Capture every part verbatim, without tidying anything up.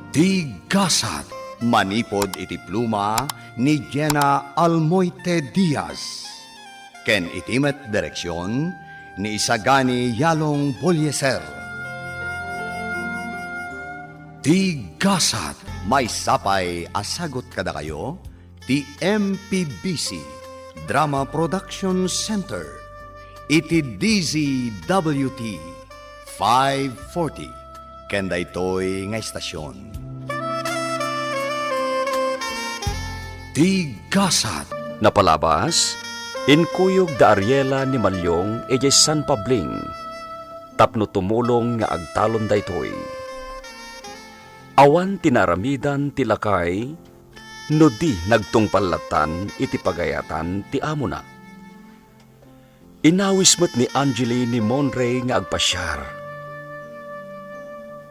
Ti Gasat, manipud iti pluma ni Jenna Almoite Diaz, ken iti met direksion ni Isagani Yalong Bolieser. Ti Gasat, maysa pay a sagut kadakayo ti M P B C Drama Production Center iti D Z W T five forty, ken daytoy nga estasion. Ti Gasat. Napalabas, inkuyog da Ariela ni Maliong idiay San Pabling tapno tumulong nga agtalon daytoy. Awan ti naaramidan ti lakay no di nagtungpal lattan iti pagayatan ti amona. Inawis met ni Angeli ni Monrey nga agpasiar.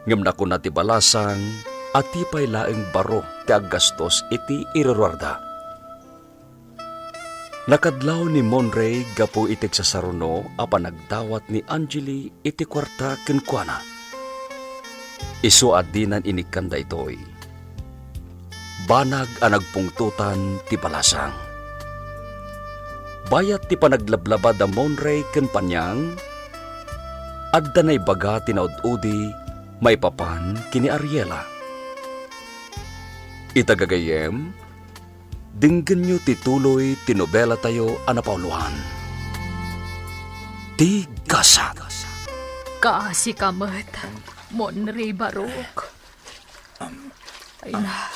Ngem nakuna ti balasang a ti pay laeng baro ti aggastos iti iruruarda. Nakadlaw ni Monrey gapu iti agsasaruno a panagdawat ni Angeli iti kuarta kenkuana. Isu a dinan inikkan daytoy, banag a nagpungtotan ti balasang. Bayat ti panaglablaba da Monrey ken Panyang, adda naibaga ti naud-udi maipapan ken ni Ariela. Ita gagayyem, denggenyo ti tuloy ti nobelatayo a napauluan, Ti Gasat. Kaasi ka met, Monrey Barok. Ay na,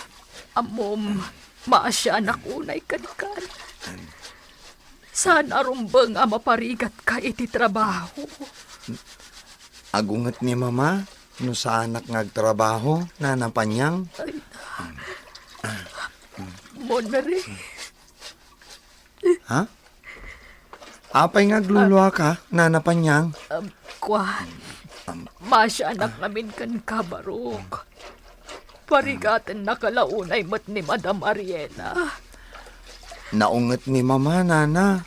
ammom, maasianak unay kenkan. Saan a rumbeng a maparigatka iti trabaho. Agunget ni Mama no saanak nga agtrabaho, Nana Panyang. Ay, Monrey. Ha? Apay nga agluluaka, Nana Panyang? Um, kuan. Maasianak ngamin kenka, Barok. Parigatennaka la unay met ni Madam Ariela. Naunget ni Mama, Nana.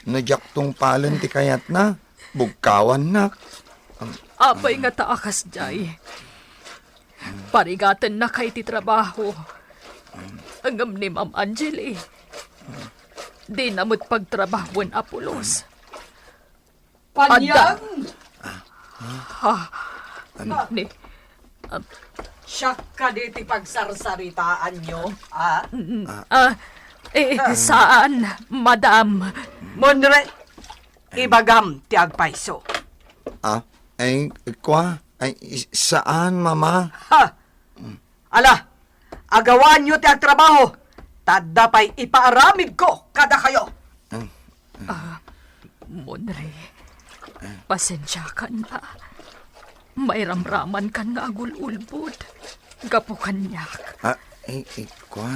No diak tungpalen ti kayatna, bugkawannak. Apay ngata a kasdiay? Parigatennaka iti trabaho. Ngem ni Ma'am Angeli, dina met pagtrabahoen a pulos. Panyang! Adda. Ha? Ni, ah, Siak kadi ti pagsarsaritaanyo, ha? Mm, ah, eh, saan, madam. Monrey, ibagam ti agpayso. Ah, ay, kua, ay, saan, Mama? Ha? Ala, agawanyo ti agtrabaho, ta adda pay ipaaramidko kadakayo. Ah, Monrey, pasensiakan a. Mairamramankan nga agul-ulbod gapu kaniak. Ah, eh, eh, kua,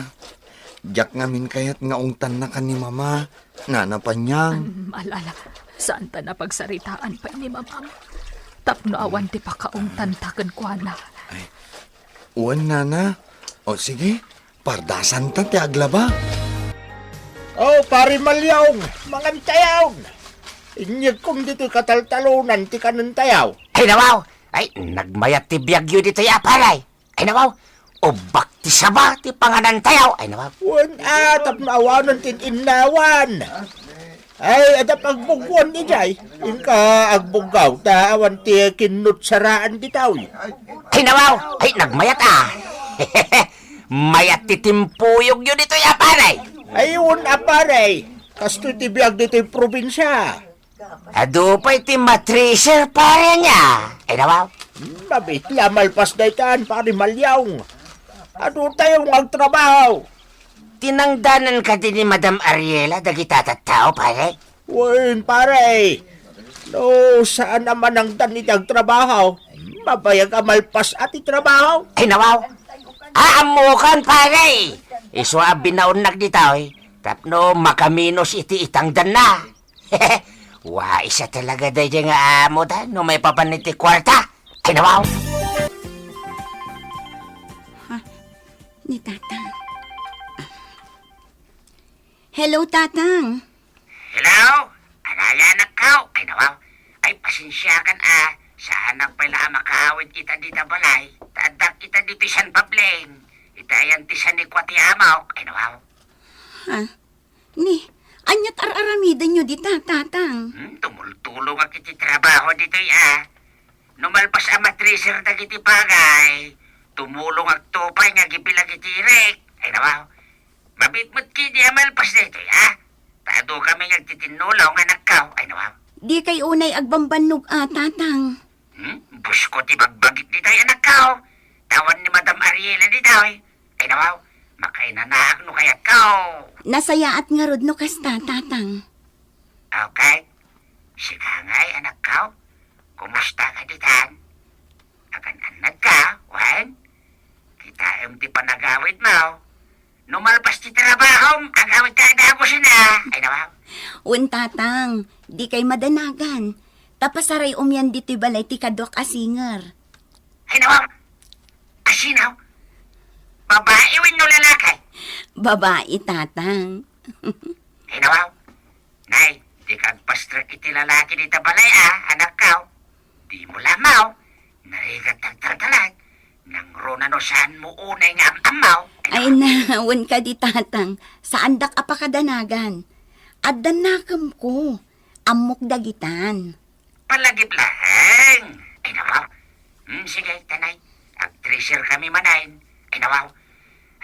diak ngamin kayat nga ungtannaka ni Mama. Nana Panyang. Mm, ala, ala. Saanta a pagsaritaan pay ni Mamam tapno awan ti pakaungtanta kenkuana. Ay, wen, Nana. O, sige, pardasanta ti aglaba. O, Pari Maliong, mangantayon. Inyegkon ditoy kataltalonan ti kanentayo. Ay, nawaw! Ay, nagmayat ti biagyo ditoy, a, pare. Ay, nawaw, ubbak ti saba ti panganantayo. Ay, nawaw. Wen, a, tapno awanen ti innawan. Ay, adda pagbuggoan idiay. Inka agbuggaw, ta awan ti kinnutsaraan ditoy. Ay, nawaw. Ay, nagmayat, a. Mayat ti timpuyogyo ditoy, a, pare. Ay, wen, a, pare. Kastoy ti biag ditoy probinsia. Adu pay ti matriser, pare, ania. Ay, nawaw. Mabiit la malpas daytan, Pare Maliong. Adu tayo nga agtrabaho. Tinangdanan kadi ni Madam Ariela dagita tattao, pare? Wen, pare. No saan a manangdan iti agtrabaho, mabayag a malpas a ti trabaho. Ay, nawaw. Aammokan, pare. Isu a binaonnak ditoy tapno makaminos iti itangdanna. Wa, isa talaga daydiay nga amo da no maipapan iti kuarta. Ay, nawaw. Ha? Ni Tatang. Hello, Tatang. Hello? Anay, anakko? Ay, nawaw. Ay, pasensiakan, a. Saanak pay la a makaawid ita dita balay. Ta addak Ita ditoy San Pablen. Ita ayan ti san ni kua ti amok. Ay, nawaw. Ha? Ni, ania't ar-aramidenyo dita, Tatang? Hmm, tumultulongak iti trabaho ditoy, a. No malpas a matriser dagiti bagay, tumulongak to pay nga agibilag iti rek. Ay, nawaw. Mabiit met ketdi a malpas daytoy, a. Ta adu kami nga agtitinnulong, anakko. Ay, nawaw. Dikay unay agbambannog a, Tatang. Hmm? Busko ti bagbagik ditoy, anakko. Tawan ni Madam Ariela ditoy. Ay, nawaw. Makainanaak no kayatko. Nasayaat ngarud no kasta, Tatang. Okay. Sika ngay, anakko. Kumusta ka ditan? Agan-annadka, wen? Kitaem ti panagawidmo. No malpas ti trabahom, agawidka a dagus, ina. Ay, nawaw. Wen, Tatang, dikay madanagan. Ta pasaray-om yan ditoy balay ti kaduak a singer. Ay, nawaw. Asino? Babae wenno lalaki? Babae, Tatang. Ay, nawaw. Nay, dika agpastrek iti lalaki dita balay, a, anakko. Dimo la ammo. Narigat ti agtaltalek. Nangruna no saanmo unay nga am-ammo. Ay na, wen kadi, Tatang. Saandak a pakadanagan. Adda nakemko. Ammok dagitan. Palagip laeng. Ay, nawaw. Hmm, sige, ta, nay. Agtriser kami manen. Ay, nawaw.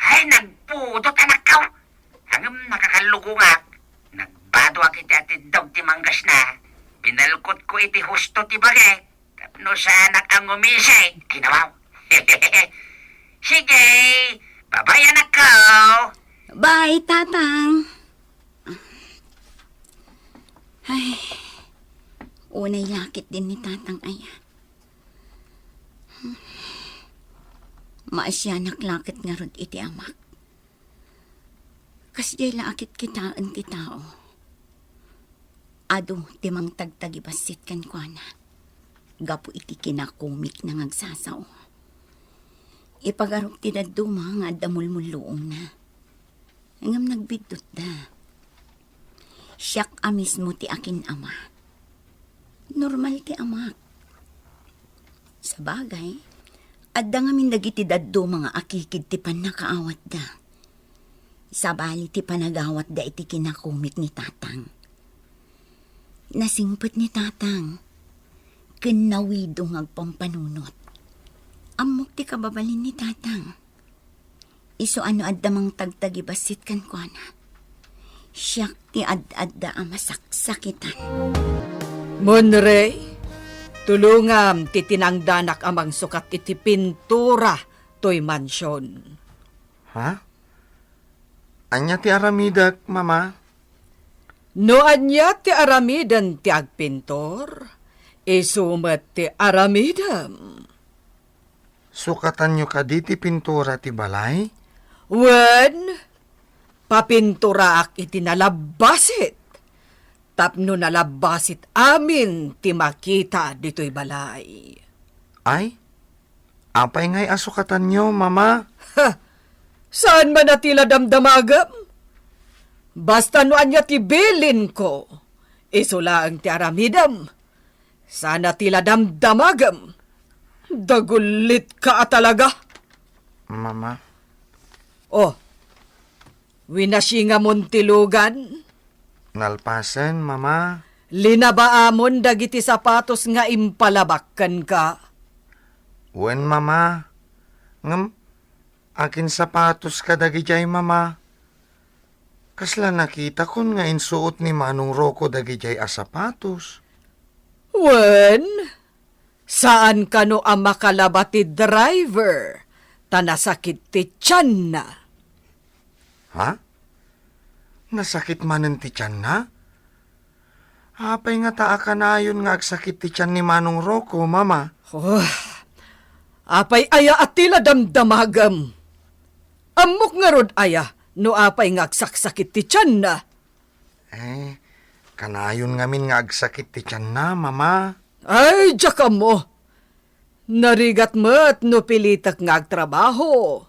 Ay, nagpudot, anakko. Ngem nakakallugongak. Nagbadoak iti atiddog ti manggasna. Pinalkotko iti husto ti bagik. Tapno saanak a ngumisig. Ay, nawaw. Sige. Bye-bye, anakko. Bye, Tatang. Ay, unay la ketdin ni Tatang aya. Maasianak la ket ngarud iti amak. Kasdiay la a kitkitaen ti tao. Adu ti mangtagtagibassit kenkuana gapu iti kinakomikna nga agsasao. Ipagarok ti dadduma nga adda mulmulluongna. Ngem nagbiddutda. Siak a mismo ti akin-ama. Normal ti amak. Sabagay, adda ngamin dagiti dadduma nga akikid ti pannakaawatda. Sabali ti panagawatda iti kinakomik ni Tatang. Nasingpet ni Tatang ken nawido nga agpampanunot. Ammok ti kababalin ni Tatang. Isu a no adda mangtagtagibassit kenkuana, siak ti ad-adda a masaksakitan. Monrey, tulongam ti tinangdanak a mangsukat iti pintura toy mansion. Ha? Ania ti aramidek, Mama? No ania ti aramiden ti agpintor, isu met ti aramidem. Sukatanyo kadi ti pintura ti balay? Wen, papinturaak iti nalabbasit, tapno nalabbasit amin ti makita ditoy balay. Ay, apay ngay a sukatanyo, Mama? Ha! Saan man a ti la damdamagem? Basta no ania ti bilinko, isu laeng ti aramidem. Saan a ti la damdamagem. Dagullitka a talaga. Mama. Oh, winasingamon ti lugan? Nalpasen, Mama. Linabaamon dagiti sapatos nga impalabak kenka? Wen, Mama. Ngem, akin sapatos kadagijay, Mama? Kasla nakitakon nga insuot ni Manong Rocco dagijay a sapatos. Wen, saan kano a makalaba ti driver, ta nasakit ti tianna. Ha? Nasakit manen ti tianna? Apay ngata a kanayon nga agsakit ti tian ni Manong Rocco, Mama? Oh, apay aya a ti la damdamagem? Ammok ngarud aya no apay nga agsaksakit ti tianna? Eh, kanayon ngamin nga agsakit ti tianna, Mama. Ay, diak ammo. Narigat met no pilitek nga agtrabaho.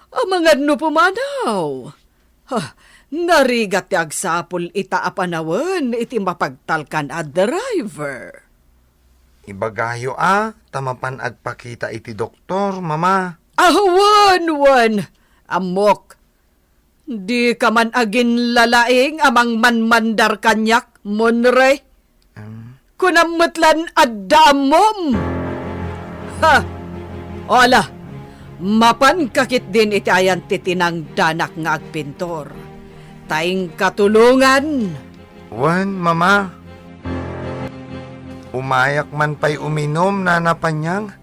Amangan no pumanaw. Ha, narigat ti agsapul ita a panawen iti mapagtalkan a driver. Ibagayo a ta mapan agpakita iti doktor, Mama. Ah, wen, wen. Ammok. Dika man aginlalaing a mangmanmandar kaniak, Monre. Em. Kunam met lan adda ammom. Ha! Ala, mapanka ketdin iti ayan ti tinangdanak nga agpintor. Ta inka tulongan. Wen, Mama. Umayak man pay uminum, Nana Panyang.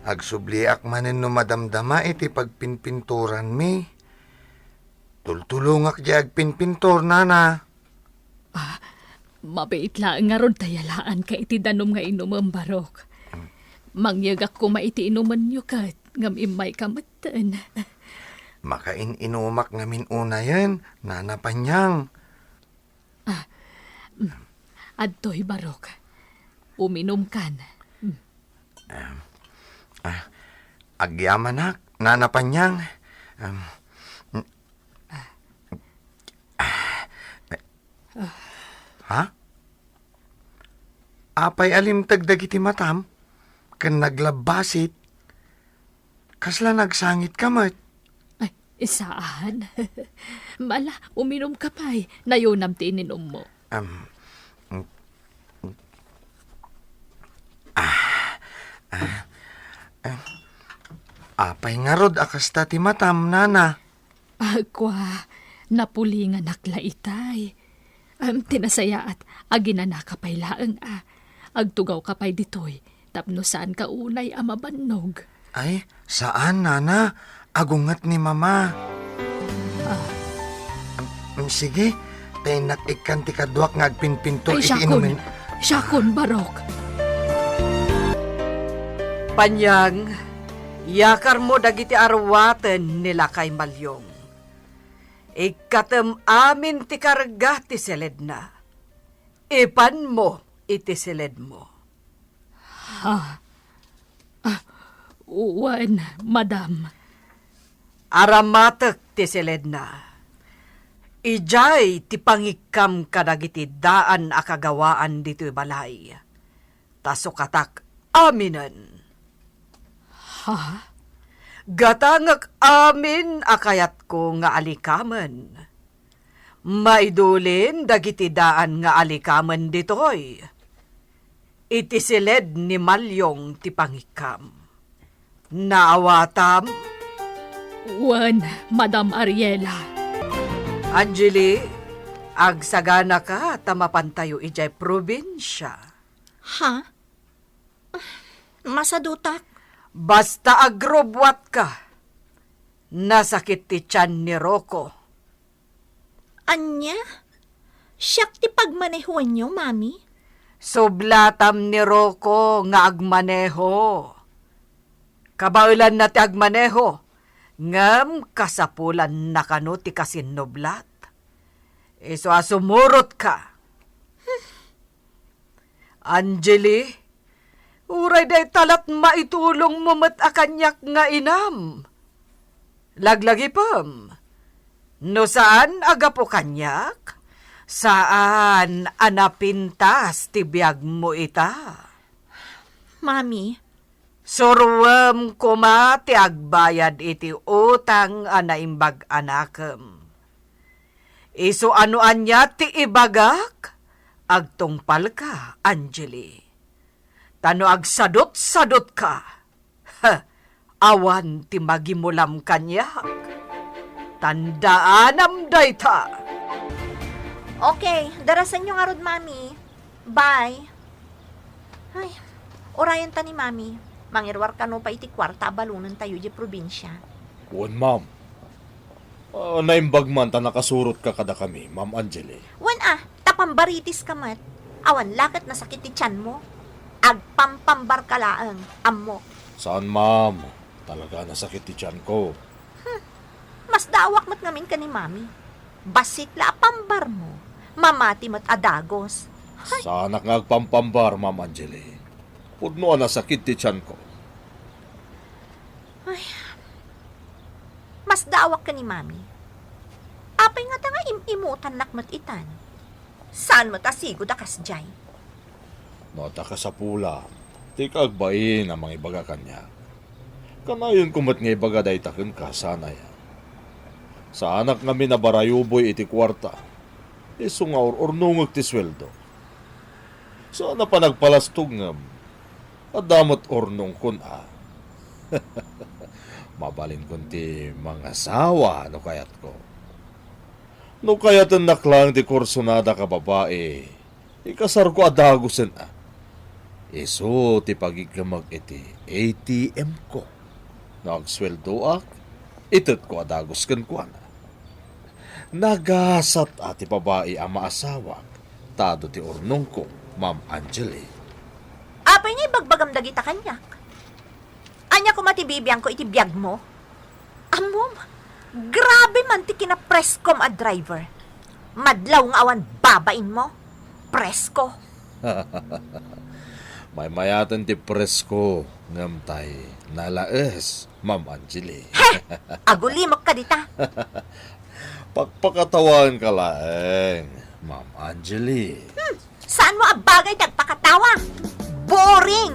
Agsubliak manen no madamdama iti pagpinpinturanmi. Tultulongak diay agpinpintor, Nana. Ah, mabiit laeng ngarud ta yalaanka iti danum nga inumem, Barok. Mangyegak koma iti inumenyo ket, ngem immayka metten. Makain-inumak ngamin unayen, Nana Panyang. Ah, mm. Adtoy, Barok. Uminumkan. Mm. Ah, ah, agyamanak, Nana Panyang. Um, mm, ah, ha? Apay a limteg dagiti matam ken naglabbasit? Kasla nagsangitka met? Ay, saan. Ala, uminumka pay. Nayonam ti ininummo. Am, ah, ah, ah, apay ngarud a kasta ti matam, Nana? Agkua, napulinganak la itay. Am, ti nasayaat, aginanaka pay laeng a. Agtugawka pay ditoy, tapno saanka unay a mabannog. Ay, saan, Nana. Agunget ni Mama. Ah. Am, sige, ta innak ikkan ti kaduak nga agpinpintor iti inumen. Siakon, Barok. Panyang, yakarmo dagiti arwaten ni Lakay Malyong. Ikkatem amin ti karga ti siledna. Ipanmo iti siledmo. Ha? Ah, wen, madam. Aramatek ti siledna. Idiay ti pangikkam kadagiti daan a kagawaan ditoy balay. Ta sukatak aminen. Ha? Gatangek amin a kayatko nga alikamen. Maidulin dagiti daan nga alikamen ditoy. Iti siled ni Malyong ti pangikkam. Naawatam? Wen, Madam Ariela. Angeli, agsaganaka ta mapantayo idiay probinsia. Ha? Masadutak. Basta agrubbuatka. Nasakit ti tian ni Rocco. Ania? Siak ti pagmanehoenyo, Mami? Sublatam ni Rocco nga agmaneho. Kabaelanna ti agmaneho, ngem kasapulanna kano ti kasinnublat. Isu a sumurotka. Angeli, uray dayta lat maitulongmo met a kaniak nga inam. Laglagipem, no saan a gapu kaniak, saan a napintas ti biagmo ita. Mami. Suroem koma ti agbayad iti utang a naimbag a nakem. Isu a no ania ti ibagak, agtungpalka, Angeli. Ta no agsadutsadutka, ha, awan ti magimulam kaniak. Tandaanam dayta. Okay, darasenyo ngarud, Mami. Bye. Ay, urayenta ni Mami. Mangiruar kano pay iti kuarta a balonentayo idiay probinsia. Wen, ma'am. Ah, naimbag man ta nakasurotka kadakami, Ma'am Angeli. Wen a, ta pambaritiska met. Awan la ket nasakit ti tianmo. Agpampambarka laeng, ammok. Saan, ma'am. Talaga nasakit ti tianko. Hmm. Masdaawak met ngamin ken ni Mami. Bassit la a pambarmo. Mamati met a dagos. Hay! Saanak nga agpampambar, Ma'am Angeli. Pudno a nasakit ti tianko. Ay. Masdaawak ken ni Mami. Apay ngata nga im-imutannak met itan? Saan met a sigud a kasdiay? No adda kasapula, Dika agbain a mangibaga kaniak. Kanayonko met nga ibaga dayta kenka, saan aya? Saanak ngamin a barayuboy iti kuarta. Isu nga ur-urnongek ti sueldo. Saan a panagpalastog ngem adda met urnongkon a. Mabalinkon ti mangasawa no kayatko. No kayatennak laeng ti kursunada ka babai, ikasarko a dagusen a. Isu ti pagiggemek iti A T M ko. No agsueldoak, itetko a dagus kenkuana. Nagasat a ti babai a maasawak, ta adu ti urnongko, Ma'am Angeli. Apay nga ibagbagam dagita kaniak? Ania koma ti bibiangko iti biagmo? Ammom, grabe man ti kinapreskom a driver. Madlaw nga awan babainmo, presko. Maymayaten ti presko, ngem tay nalaes, Ma'am Angeli. He! Agulimok ka dita. Pakpakatawaenka laeng, Ma'am Angeli. Hmm, saanmo a bagay ti agpakatawa? Boring!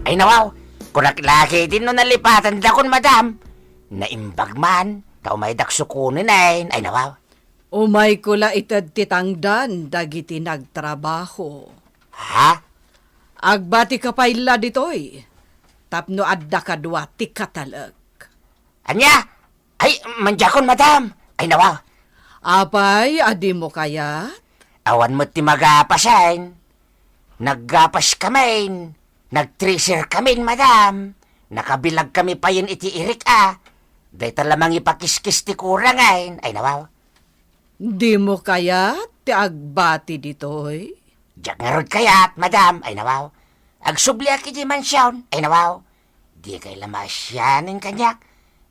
Ay nawaw, kunak lagi din no nalipatandakon, madam. Naimbag man, ta umaydak sukunen, ay, ay nawaw. Umayko la ited ti tangdan dagiti nagtrabaho. Ha? Agbatika pay la ditoy, tapno adda kadua ti katalek. Ania? Ay, mandiakon, madam. Ay, nawa. Apay a dimo kayat? Awan met ti magapasen. Naggapas kamin. Nagtreser kamin, madam. Nakabilag kami payen iti irik a. Dayta la mangipakiskis ti kurangen. Ay, nawa. Dimo kayat ti agbati ditoy? Diak ngarud kayat, madam. Ay, nawaw. Agsubliak iti mansion. Ay, nawaw. Dikay la maasianen kaniak.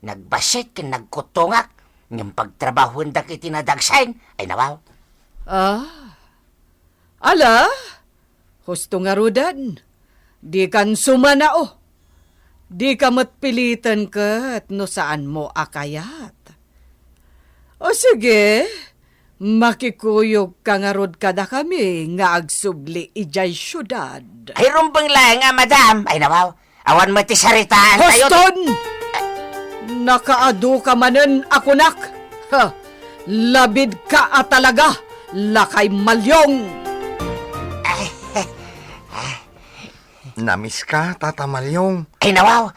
Nagbassit ken nagkuttongak. Ngem pagtrabahuendak iti nadagsen. Ay, nawaw. Ah. Ala, husto ngaruden, dikan sumanao. Dika met piliten ket no saanmo a kayat. O sige, makikuyogka ngarud kadakami nga agsubli idiay siudad. Ay, rumbeng laeng a, madam. Ay, nawaw. Awan met ti saritaan tayo. Huston! Nakaadu ka manen a kunak. Ha, labid ka a talaga, lakay Malyong. Ay, ah. Namiss ka, Tata Malyong? Ay, nawaw.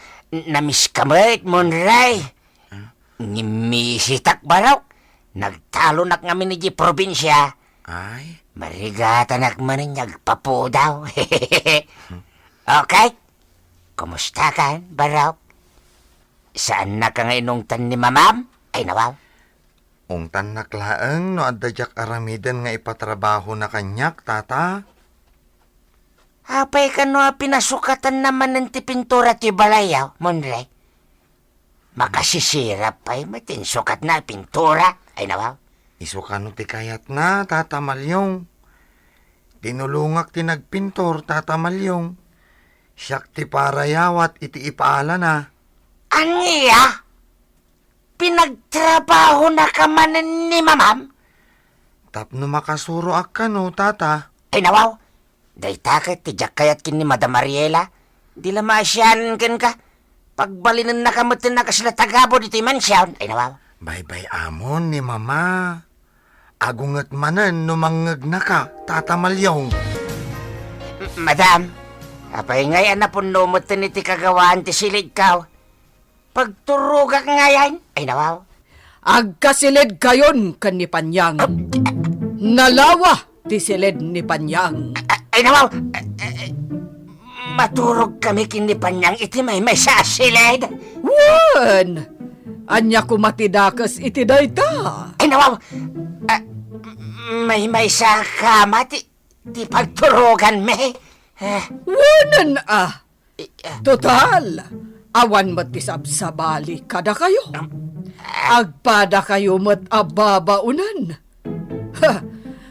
Namiss ka met, Monray. Ah? Ngimisitak, barok. Nagtalonak ngamin idiay probinsia. Ay? Marigatanak manen nga agpapudaw. Okay? Kumusta kan, barok? Saannaka nga inungtan ni mamam? Ay, nawaw. Ungtannak laeng no adda diak aramiden nga ipatrabahona kaniak, tata. Apay kano a pinasukatanna manen ti pintura ti balay, aw, Monre? Makasisirap pay met ti insukatna a pintura. Ay, nawaw. Isu kano ti kayatna, Tata Malyong? Tinulongak ti nagpintor, Tata Malyong. Siak ti parayawat iti ipaalana. Ania? Pinagtrabahonaka manen ni mamam? Tapno makasuroak kano, tata. Ay, nawaw. Dayta ket ti diak kayat ken ni Madam Ariela. Di la maasianen kenka. Pagbalinennaka metten a kasla tagabu ditoy mansion. Ay, nawaw. Baybay-amon ni mama. Agunget manen no mangngegnaka, Tata Malyong. M-, madam, apay ngay a napunno metten iti kagawaan ti silidko? Pagturogak ngayen? Ay, nawaw. Agkasilidkayon ken ni Panyang. Nalawa ti silid ni Panyang. A-, ay, nawaw. A-, a-, a-, maturog kami ken ni Panyang iti maymaysa a silid. Wen, ania koma ti dakes iti dayta? Ay, nawaw. A, maymaysa kama ti, ti pagturoganmi. A. Wenen a. Total, awan met ti sabsabali kadakayo. Agpadakayo met a babaonen. Ha,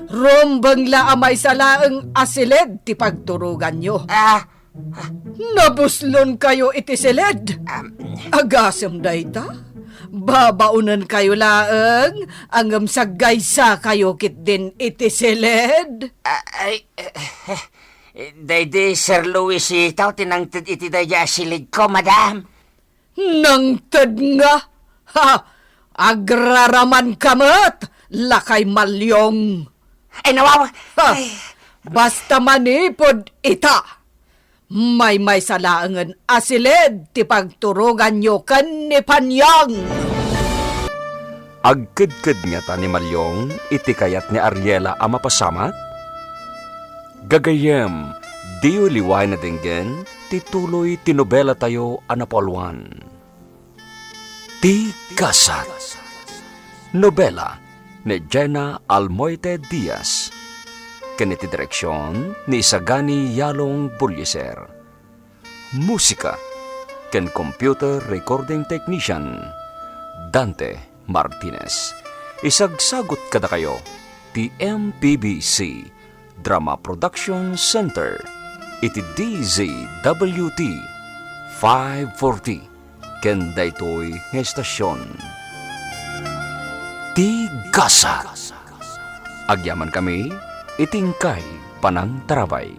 rumbeng la a maysa laeng a silid ti pagturoganyo. A. Nabuslonkayo iti silid. Am. Agasem dayta, babaonenkayo laeng, ngem saggaysakayo ketdin iti silid. A, ay, eh, eh, Eh, daydi Sir Luisito ti nangted iti daydi a silidko, madam. Nangted nga? Ha! Agraramanka met, lakay Malyong. Ay, nawaw! Ha! Ay. Basta manipud ita, maymaysa laengen a silid ti pagturoganyo ken ni Panyang. Agkedked ngata ni Malyong iti kayat ni Ariela a mapasamak? Gagayyem, diyo liwayan a denggen ti tuloy ti nobelatayo a napauluan, Ti Gasat. Nobela ni Jenna Almoite Diaz, ken iti direksion ni Isagani Yalong Bullieser. Musika ken computer recording technician, Dante Martinez. Isagsagut kadakayo ti M P B C Drama Production Center iti D Z W T five forty ken daytoy nga estasion. Ti Gasat. Agyamankami iti inkay panangtarabay.